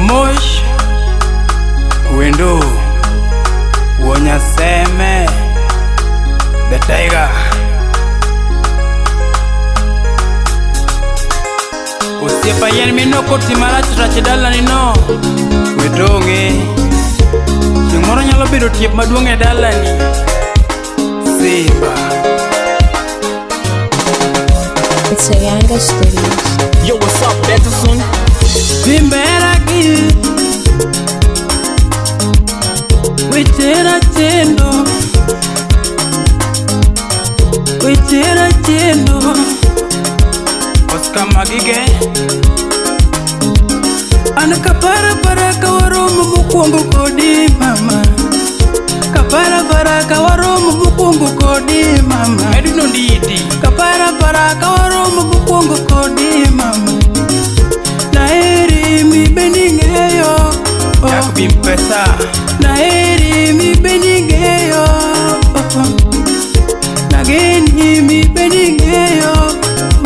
Omosh Wendo Wonyaseme The Tiger. Osiepa yien minoko ti marach rach e dalani no. Wetong'e. Chieng' moro nyalo bedo tiep maduong' e dalani. Simba. It's a Yanga Studios. Yo, what's up, Betterson? Timberagi Wechera chendo. Wechera chendo. Oscar Magige. An kapara para ka waromo mokwongo kodi mama. Kapara para ka waromo mokwongo kodi mama. Edwin Onditi. Kapara para ka waromo mokwongo kodi mama. Naeri mi bening'eyo. Jack Bimpesa. Naeri mi bening'eyo. Nageni mi bening'eyo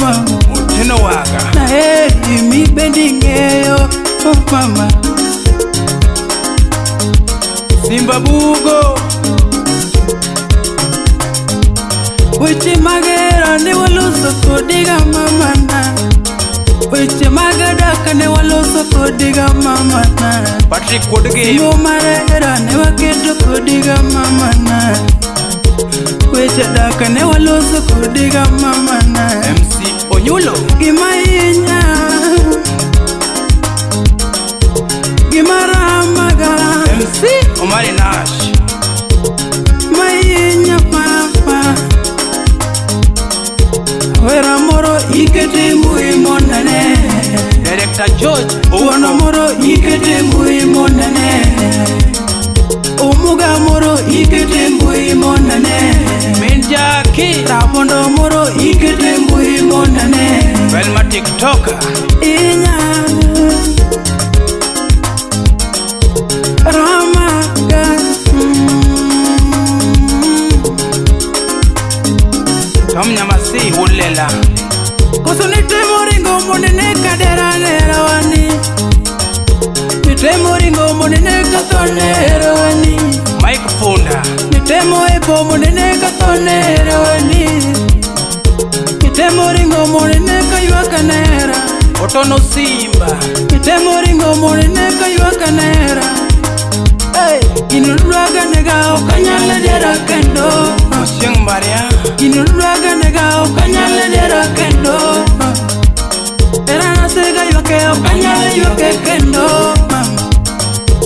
mama. Otieno Waga. Naeri mi bening'eyo oh mama. Simba Bugo. Weche magera ne waloso kodiga mamana. Weche mag dak ne waloso kodiga mamana. Patrick Wuodgi. Simu mar hera ne waketo kodiga mamana. Weche dak ne waloso kodiga mamana. MC Onyulo. Gima hinya. Gima ramaga. MC Omari Nash. Mahinya mama. Wera moro ikete mbui monane. Director George Wuono moro ikete mbui monane. Omuga moro ikete mbui monane. Min Jackie. Ramondo moro ikete mbui monane. Velma TikToker. Inya Ramaga. Tom Nyamasi Wulela. Koso nitemo ringo monene kadera nerawani. Nitemo ringo monene kathone rawani. Mike Funda. Nitemo epo monene kathone rawani. Nitemo ringo monene kaywaka nera. Otono Simba. Nitemo ringo monene kaywaka nera. Hey, inudwaga nega okanyal dera kendo. Ochieng' Maria. Inudwaga nega okanyal dera kendo. Era nasega ywake okanyal ywake kendo. Mama.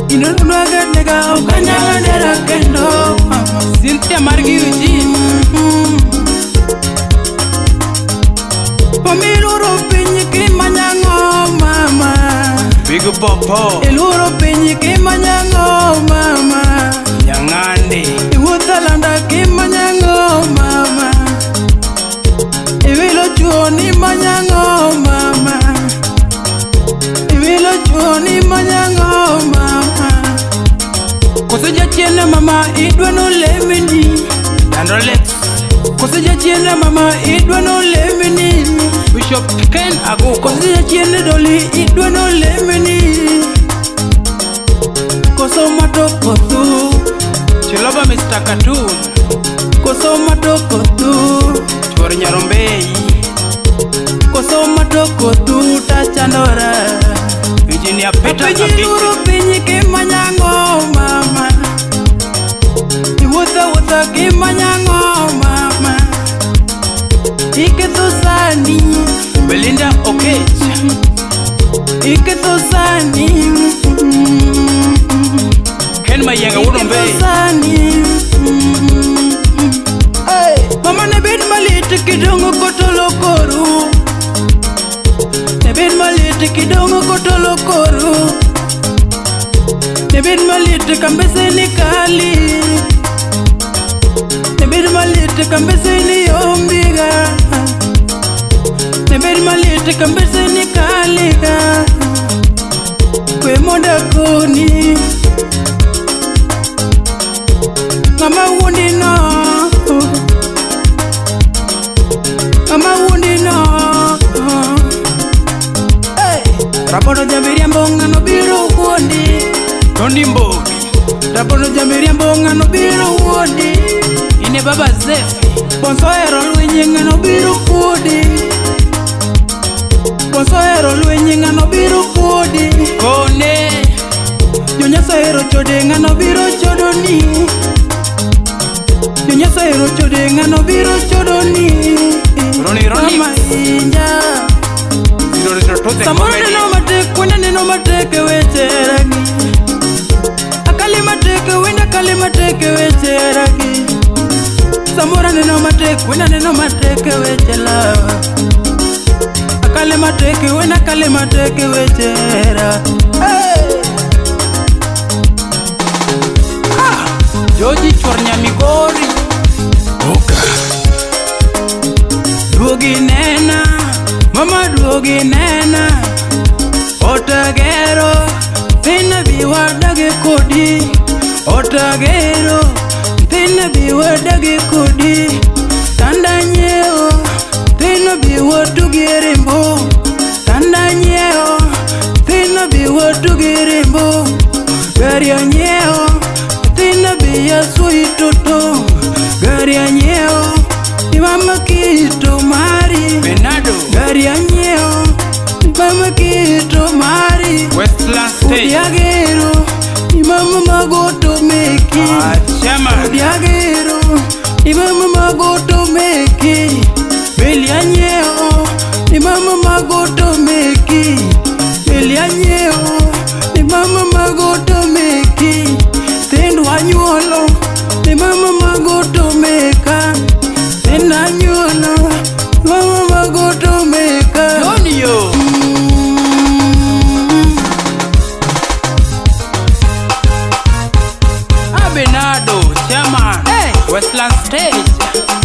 Inudwaga nega okanyal dera kendo. Mama. Cynthia margi Eugene. Pomiluro piny kimanyang'o mama. Big Popo. Iluoro piny kimanyang'o mama. Nyang'ande. Iwuotho landa kimanyang'o mama. Iwilo chuo ni manyang'o mama. Iwilo chuo ni manyang'o mama. Koso jachien mama idwa nolemni. Dando Lex. Koso jachien mama idwa nolemni. Bishop Ken Aguko. Koso jachien doli idwa nolemni. Koso matoko thu. Chiloba Mr. Cartoon. Koso matoko thu. Chuor Nyarombei. Koso matoko thu tachandora. Engineer Peter Kabiti. Iluro piny kimanyang'o mama. Iwuotho wuotho kimanyang'o mama. Iketho sani. Belinda Okech. Iketho sani. Ken Mayenga Wuod Ombei. Iketho sani. Hey, mama ne bed malit kidongo kotolo koru. Ne bed malit kidongo kotolo koru. Ne bed malit kambese ni kali. Ne bed malit kambese ni ombiga. Ne bed malit kambese ni kaliga. Kwe monda koni. Mama wuondi no. Mama wuondi no. Hey. Rabondo jamiriambo ng'ano biro wuondi. Tony Mbogi. Rabondo jamiriambo ng'ano biro wuondi. Ine Baba Zefi. Bonso hero lweny ng'ano biro kuodi. Bonso hero lweny ng'ano biro kuodi. Kone. Jonyasa hero chode ng'ano biro chodoni. Jonyasa hero chode ng'ano biro chodoni. Roni Roni. Mama inja. 002 The Samoro Comedy. neno matek, wenda neno matek e weche heragi. Akali matek, wenda akali matek e weche heragi. Samoro neno matek, wenda neno matek e weche love. Akali matek, wenda akali matek e weche hera. Hey! Ah, Joji Chwar Nyamigori. Oka. Duogi nena, mama duogi nena. Otagero, thina bi wadagi kodi. Otagero, thina bi wadagi kodi. Tanda nyiewo, thina bi watugi rimbo. Tanda nyiewo, thina bi watugi rimbo. Gari anyiewo, thina bi yasui toto. Gari anyiewo, mama kito mari. Bernardo. Gari anyiewo, mama kito mari. Westland State. Odiagero, mama magoto meki. Ah, Chairman. Odiagero, mama magoto meki. Beli anyiewo, mama magoto meki. Beli anyiewo, mama magoto meki. Tindo anyuolo, mama magoto meka. Tindo anyuolo, mama magoto meka. Joni yo. Ah, Bernardo, Chairman. Hey. Westland Stage.